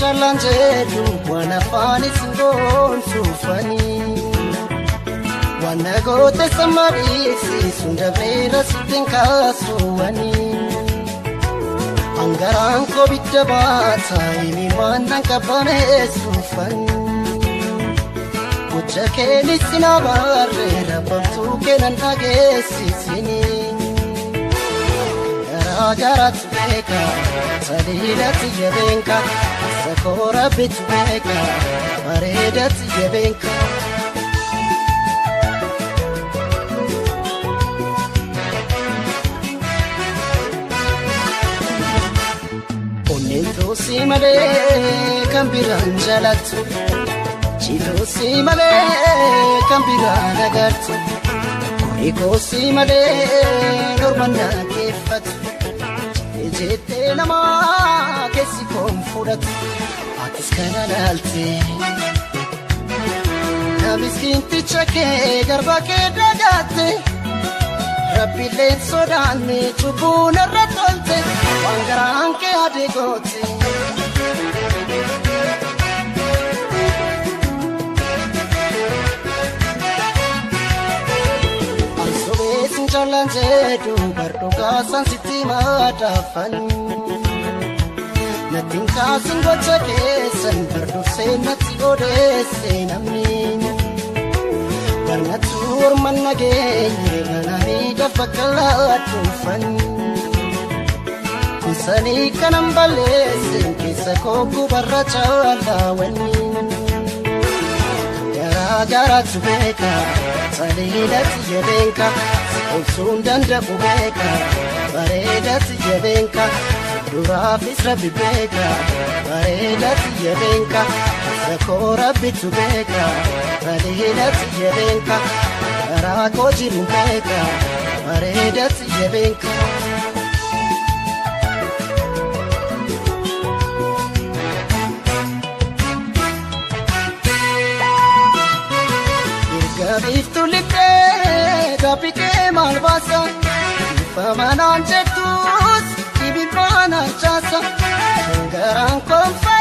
callaan jedhu waan afaanis goonsuufanii. Waan nagoota samariisi dabreera sittiin kaasuwanii. Angaraan koo bidda baata himimaan nan qabbaneessuufanii. Gocha keenis na barree rabbamtuu kennan dhageessisinii. Garaa garaatu beeka saliidatti jabeenka sakoora bitu beeka bareedatti jabeenka. Onneen tuusii malee kan biraan jaalattu Jiituusii malee kan biraan agartu Gurri malee norma nageeffatu Jettee namaa keessi koon fudhatu Atis kana laalte Miskiinticha kee garba kee dagaatte Rabbiileen sodaanne cubbuun irra tolte waan garaan kee adii goote. Ansobeesin callaan jedhu bardhugaa sitti madaafan. Nattiin kaasin gocha keessan bardursee natti odeesse namni. Barnatu orma nageenye gananii dafa kalaachuufan. Kunsanii kanan balleessin keessa koo gubarra caalaawwanni. Garaa garaatu beeka saliidatti jabeenka obsuun danda'u beeka bareedatti jabeenka duraafis rabbi beeka bareedatti jabeenka sakoo rabbitu beeka bareedatti jabeenka garaa koo jiru beeka bareedatti jabeenka. Biiftuu lixee gaaffii maal baasa? Ifa manaan jettus dhibbi baanaan caasa. Garaan koonfadhu